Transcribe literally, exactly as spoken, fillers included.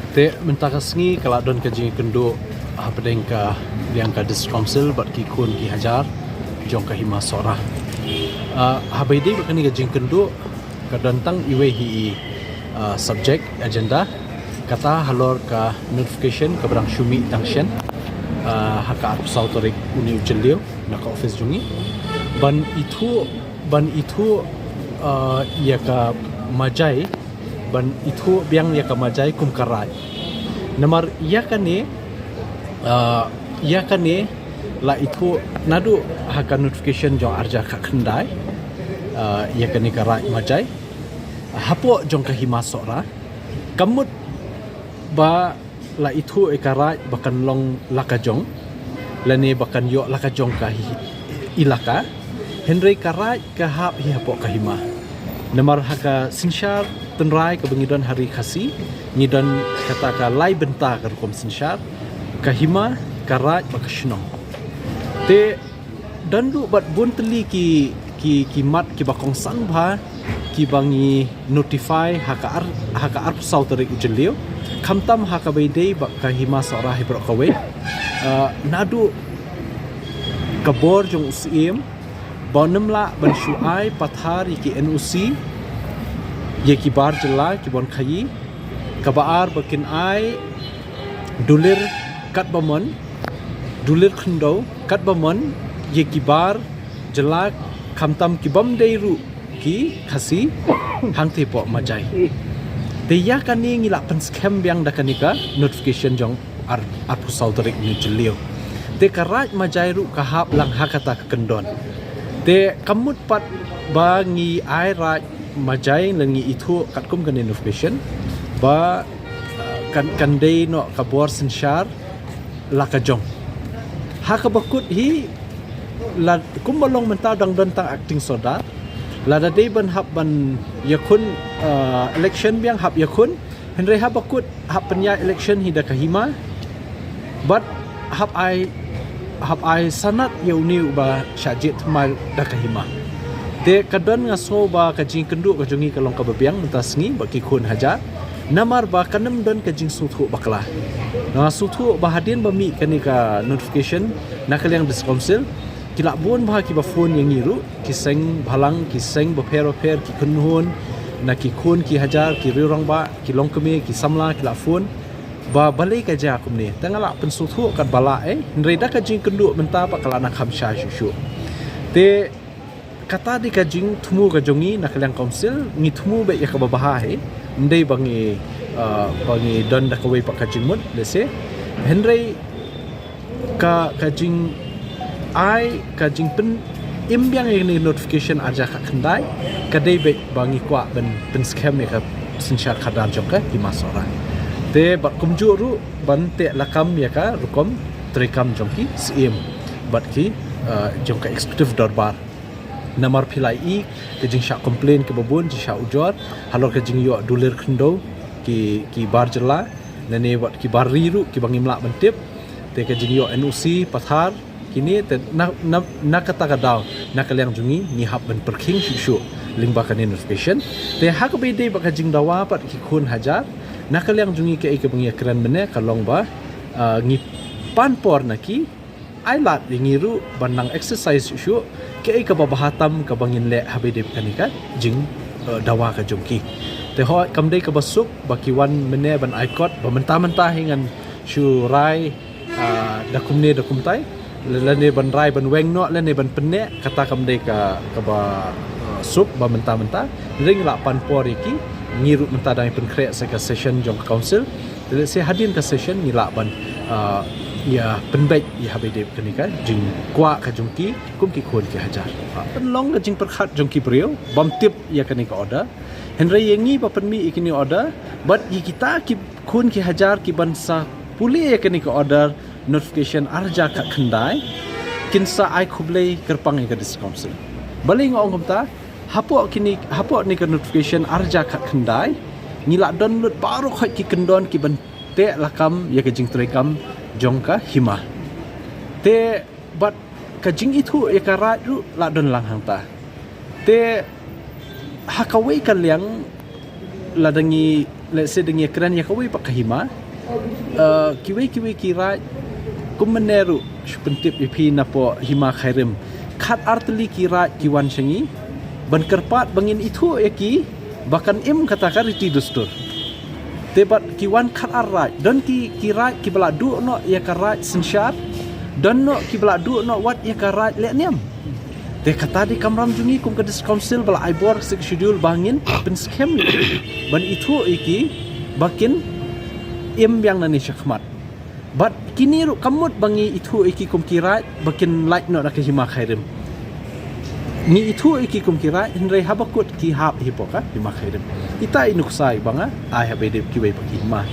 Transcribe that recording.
Te mynta ka sngi ka la don ka jingkynduh hapdeng ka liang ka District Council bad ki khun ki hajar jong ka Hima Sohra. Ah, haba ïadei bad kane ka jingkynduh ka don tang iwei hi i, ah, subject agenda, kata halor ka notification kaba dang shu mih tang shen, ah, ha ka arphew saw tarik une u Jylliew na ka office jong ngi ban ithuh, ban ithuh, ah, ïa ka Majai, ban ithuh biang ïa ka Majai kum ka Raid. Namar ïa kane, ah, ïa kane la ithuh naduh ha ka notification jong arhajar khatkhyndai, ah, ïa kane ka Raid Majai hapoh jong ka Hima Sohra. Ka mut ba la ithuh ïa ka Raid ba kan long la ka jong, lane ba kan ïoh la ka jong ka hi, ilaka. Hynrei ka Raid ka hap hi hapoh ka Hima. Namar ha ka synshar tynrai kaba ngi don ha Ri Khasi, ngi don kata ka lai bynta ka rukom synshar, ka Hima, ka Raid bad ka Shnong. Te don ruh bad bun tylli ki, ki, ki mat kiba kongsan bha kiba ngi notify ha ka ar, ha ka arphew saw tarik u Jylliew, khamtam ha kaba ïadei bad ka Hima Sohra hi baroh kawei. Ah, naduh ka bor jong u Syiem ba nym lah ban shu ai pathar ïa ki N O C ïa ki bar jylla ki ban khaïi, kaba ar ba kin ai dulir katba mon, dulir khyndew katba mon ïa ki bar jylla, khamtam ki bym dei ruh ki Khasi hangtei hapoh Majai. Te ïa kane ngi la pynskhem biang da kane ka notification jong ar, arphew saw tarik une u Jylliew. Te ka Raid Majai ruh ka hap lang ha kata ka kyndon. Te ka mut pat ba ngi ai Raid Majai lane ngi ithuh katkum kane notification ba, ah, kan, kan dei noh ka bor synshar la ka jong. Ha kaba kut hi, la kumba long mynta dang don tang acting sordar. Lada dei ban hap ban ïakhun, ah, election biang hap ïakhun. Hynrei haba kut hap pynïaid election hi da ka Hima bad hap ai, hap ai sanad ïa une uba shah jied thymmai da ka Hima. Te ka don, nga sngew ba ka jingkynduh ka jong ngi ka long kaba biang mynta sngi bad ki khun hajar. Namar ba kan ym don ka jingsngewthuh bakla. Nga sngewthuh ba hadien ba mih kane ka notification na ka liang District Council, ki la bun bha kiba phone ïa ngi ruh, ki seng bhalang, ki seng bapher bapher, ki kynhun, na ki khun ki hajar, ki riewrangbah, ki longkmie, ki samla, ki la phone ba balei ka jia kumne. Te nga la pynsngewthuh katba lah, eh, hynrei da ka jingkynduh mynta pat ka la nang kham shai shuh shuh. Te kata dei ka jingthmu ka jong ngi na ka liang council, ngi thmu beit ïa kaba bha hi. Ym dei ba ngi, ah, ba ngi don da kawei pat ka jingmut, lehse. Hynrei ka, ka jingai, ka jingpynim biang ïa kane notification arhajar khatkhyndai ka dei beit ba ngi kwah ban pynskhem ïa ka synshar khadar jong ka Hima Sohra. Te bad kumjuh ruh ban teh lakam ïa ka rukom treikam jong ki Syiem bad ki, ah, jong ka executive dorbar. Namar phi la ïohi ka jingshah complain kiba bun, jingshah ujor halor ka jingïoh dulir khyndew ki, ki bar jylla, lane wat ki bar ri ruh kiba ngim lah ban tip. Te ka jingïoh N O C pathar kine, te na, na, na kata ka daw na ka liang jong ngi ngi hap ban pyrkhing shuh shuh lyngba kane notification. Te ha kaba ïadei bad ka jingdawa pat ki khun hajar, na ka liang jong ngi kaei kaba ngi ïakren mynne ka long ba, ah, ngi pan por na ki, ai lad ïa ngi ruh ban nang exercise shuh shuh kaei kaba bha tam kaba ngin leh haba ïadei bad kane ka jing, eh, dawa ka jong ki. Te hooid kam dei kaba suk ba ki wan mynne ban ai kot ba mynta mynta hi ngan shu rai, ah, da kumne da kumtai, lane ban rai ban weng noh lane ban pynneh, kata kam dei ka, kaba, ah, suk ba mynta mynta. Hynrei ngi lah pan por ïa ki, ngi ruh mynta dang pynkhreh sa ka session jong ka council. Te lehse hadien ka session ngi lah ban, ah, ïa pynbeit ïa haba ïadei bad kane ka jingkwah ka jong ki kum ki khun ki hajar. Ah, pynlong ka jingpyrkhat jong ki briew bym tip ïa kane ka order. Hynrei ïa ngi ba pynmih ïa kane order bad ïa kita ki khun ki hajar ki ban sa pule ïa kane ka order notification arhajar khatkhyndai, kin sa ai khublei kyrpang ïa ka District Council. Balei nga ong kumta? Hapoh kine, hapoh kane ka notification arhajar khatkhyndai, ngi lah don lut baroh khoit ki kyndon ki ban teh lakam ïa ka jingtreikam jong ka Hima. Te bad ka jingithuh ïa ka Raid ruh lah don lang hangta. Te ha kawei ka liang lada ngi Let's say dang ïa kren ïa kawei pat ka hima. Uh, kiwei kiwei ki raid kum mynne ruh shu pyntip ïa phi napoh hima Khyrim. Khat ar tylli ki raid ki wan sha ngi ban kyrpad ba ngin ithuh ïa ki ba kan im kata ka riti dustur. Te bad ki wan khat ar raid, don ki ki raid kiba la duh noh ïa ka raid synshar, don noh kiba la duh noh wat ïa ka raid lehniam. Te kata dei kamram jong ngi kum ka District Council ba la ai bor Sixth Schedule ba ngin pynskhem ïa ki ban ithuh ïa ki ba kin im biang nangne shakhmat. Bad kine ruh kam mut ba ngi ithuh ïa ki kum ki raid ba kin lait noh na ka hima Khyrim. Ngi ithuh ïa ki kum ki raid hynrei haba kut ki hap hi hapoh ka hima Khyrim. Ita i nuksa iba nga ai ha ba ïadei bad kiwei pat ki hima.